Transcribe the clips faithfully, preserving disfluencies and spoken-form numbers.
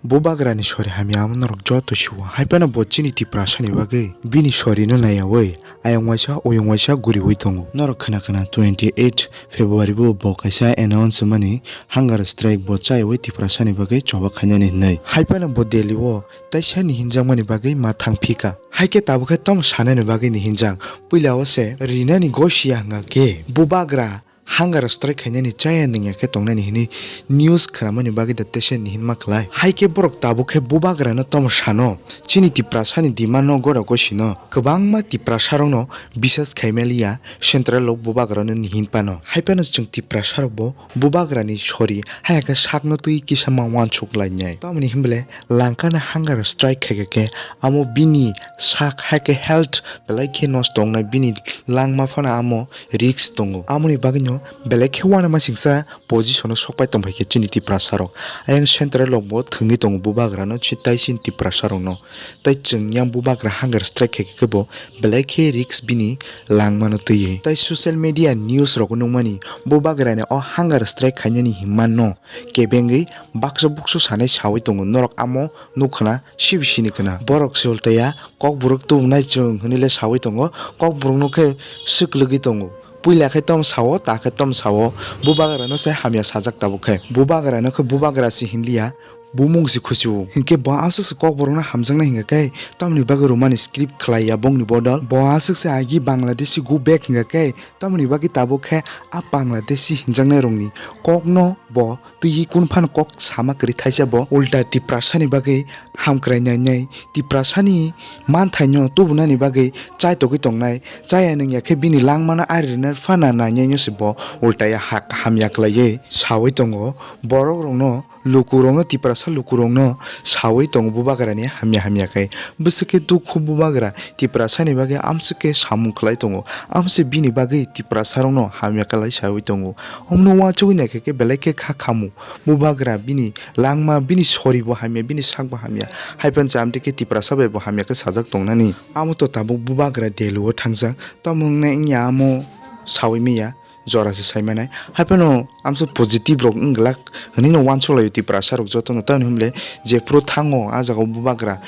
Bubagrani sori hamya amo norok joto siwo, hai phano bo chini Tiprasani bagwi bini sorino naiyawi ayang waisa oyang waisa guriwi tongo. Norok khna khna twenty eight February bo bo kaisa announce mani hunger strike bo chaiwi Tiprasani bagwi choba khainani hinwi. Hai phano bo Delhi o taisa ni hinjakmani bagwi ma thang phika. Hai khe tabuk khe tamo sanani bagwi ni hinjak? Puila o se rinani gosia hwnga khe Bubagra hunger strike khainani chaya nungya khe tongnani hinwi news khwnamani bagwi da teisa nihinma khlai. Hai khe borok tabuk khe Bubagrano tamo sano, chini Tiprasani demand no gora gosino kwbangma Tiprasarokno bisas khaimaliya central rok Bubagrano nihin phano. Hai phano chwng Tiprasarokbo Bubagrani sori hai khe sakno twi kisa ma uansuk lainai. Tamoni hinble langkana hunger strike khaikha khe amo bini sak hai khe health belai khe nosto wngnai, bini langma phano amo risk tongo. Amoni bagwino belai khe uanama singsa position o sokpai tongphai khe chini Tiprasa rok. Ayang central rok bo thwngwi tongo Bubagra no, chi-, tai chini Tiprasa rok no. Tai chwng yang Bubagra hunger strike khai khe bo belai khe risk bini langma no twiwi. Tai social media news rogo nukmani Bubagra ni o hunger strike khainani hinma no kebengwi baksa buksu sanai sawi tongo. Norok amo nukhwna sibi sini khwna. Borok se ultaya Kokborok tubunai chwng hinwi le sawi tongo, Kokborok no khe swk lwgwi tongo. Puila khe tom sao, ta khe tom sao, Bubagra no se hamya sajak tabuk khe. Bubagra no khe Bubagra se hinliya, bumung se khusu. Hinkhe bo aswk se Kokborok no hamjaknai hinkha khe, tamoni bagwi romani script khlai ya bongni bodol. Bo aswk se agi Bangladeshi go back hinkha khe, tamoni bagwi tabuk khe a Bangladeshi hinjaknai rokni kok no bo twi kunu phano kok sama kwrwi thaisa bo, ulta Tiprasani bagwi hamkrai nainai, Tiprasani manthaino tubunani bagwi chaitogwi tongnai, chaya nungya khe bini langmano ari rwna phano nainaino se bo ultaya ha-, hamya khlaiwi sawi tongo. Borokrokno, lukurokno, Tiprasa lukurokno sawi tongo Bubagrani hamya hamya khe. Bwswk khe dukhu Bubagra Tiprasani bagwi amswk khe samung khlai tongo, amse bini bagwi Tiprasarokno hamya khlai sawi tongo. Omno uansugwi naikha khe belai khe kha khamu. Bubagra bini langma, bini sori bo hamya, bini sak bo hamya. Hai phano chamtwi khe Tiprasa bai bo hamya khe sajak tongnani. Amo to tabuk Bubagra Delhi o thangjak. Tamo wngnai wngya amo sawi manya, jora se sai manai. Hai phano amso positive rok wng glak hwnwi no uansuk laio Tiprasa rok jotono. Tamoni hwnle jephuru thango ah jagao Bubagra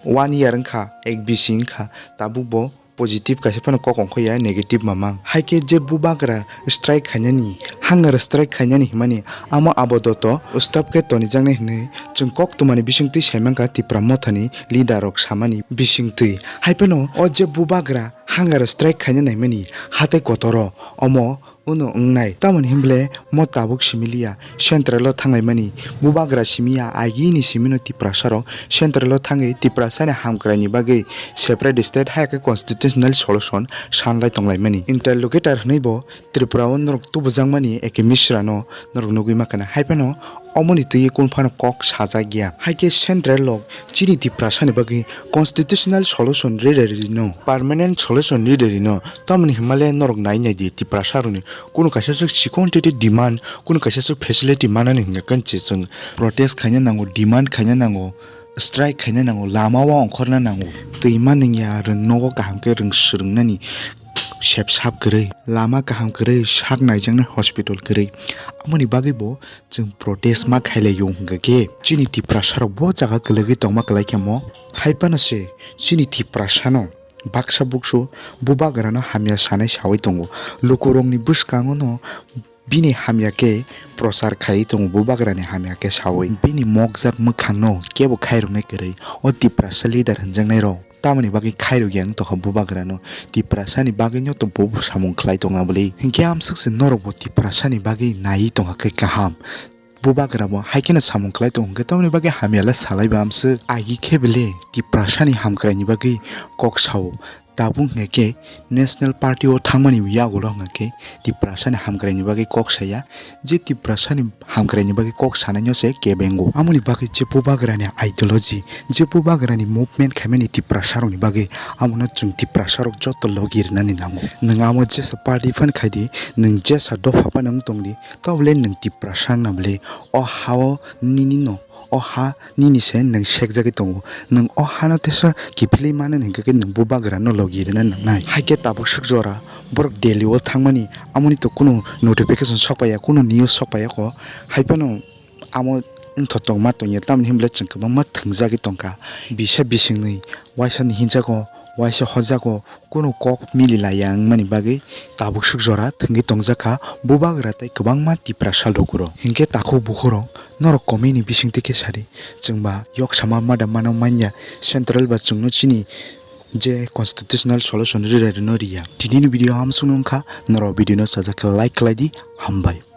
one year wngkha, ek bisi wngkha, tabuk bo positive kaisa phano kok ongkho ya, negative mamang. Hai khe je Bubagra strike khainani, hunger strike khainani hinmani amo abodoto stop khe tonijaknai hinwi chwng koktwmani bisingtwi saimankha Tipra Mothani leader rok samani bisingtwi. Hai phano o je Bubagra hunger strike khaina naimani hatai kotoro omo uno wngnai. Tamoni hinble mo tabuk similiya, central o thanglaimani Bubagra simiya, agini simino Tiprasa rok central o thangwi Tiprasani hamkraini bagwi separate state hai khe constitutional solution sanlai tonglaimani. Interlocutor hwnwi bo Tripura o norok tubujakmani A K Mishra no norok nugwi mankha na. Hai phano omoni twi kunu phano kok sajak ya. Hai khe central rok chini Tiprasani bagwi constitutional solution rwrwi rwino, permanent solution rwrwi rwino. Tamoni hinmale norok nai nai di Tiprasa rokni kunu kaisa swk sikon tete demand, kunu kaisa swk facility manani hingka khe chwng protest khaina nango, demand khaina nango, strike khaina nango, lama o ongkhorna nango. Twi manwng ya rwng nogo kaham khe rwng swrwngnani sep sap kwrwi, lama kaham kwrwi, sak naijaknai hospital kwrwi. Amoni bagwi bo chwng protest ma khailai o hwnkha khe chini Tiprasa rok bo jaga kwlwgwi tongma kwlai khe mo. Hai phano se chini Tiprasa no baksa buksu Bubagra no hamya sanai sawi tongo. Lukurokni bwskango no bini hamya khe prochar khaiwi tongo, Bubagra ni hamya khe sawi. Bini mokjak mwkhang no kebo khairoknai kwrwi o Tiprasa leader hwnjaknai rok. Tamoni bagwi khairokya wng tongkha Bubagrano, Tiprasani bagwino to bobo samung khlai tongna bwlwi. Hinkhe amswk se norokbo Tiprasani bagwi naiwi tongkha khe kaham. Bubagrabo hai kheno samung khlai tongo hwnkhe tamoni bagwi hamyala salaiba amswk. Agi khe bele Tiprasani hamkraini bagwi kok sao. Tabuk hwnkhe National Party o thangmani yagulo hwnkhe Tiprasani hamkraini bagwi kok saya. Je Tiprasani hamkraini bagwi kok sanaino se kebengo. Amoni bagwi je Bubagrani ideology, je Bubagrani movement khaimani Tiprasarokni bagwi, amono chwng Tiprasarok joto logi rwnani nango. Nwng amo jesa party phano khaidi, nwng jesa dopha phano wng tongdi, tobole nwng Tiprasa wngna bwle o ha-o nini no, o ha nini se nwng sekjagwi tongo. Nwng o hano teisa kiphilwi mano hwnkhe khe nwng Bubagrano logi rwna nangnai. Hai khe tabuk swk jora borok Delhi o thangmani, amoni to kunu notification sokpaiya, kunu news sokpaiya kho. Hai phano amo wngthotok ma tongya, tamni hwnba le chwng kwbangma thwngjagwi tongkha. Bisa bisingni waisa ni hinjago, waisa hojago, kunu kok mili laiya wngmani bagwi tabuk suk jora thwngwi tongjakha bubagra tei kwbangma Tiprasa lukurok. Hinkhe takhuk bukhurok norok comment ni bisingtwi khe sadi, chwngba yok sama mada mano manya, central ba chwngno chini je constitutional solution rwrwi rwno riya. Tinini video hamsung wngkha, norok video no sajak khe like khlai di, hambai.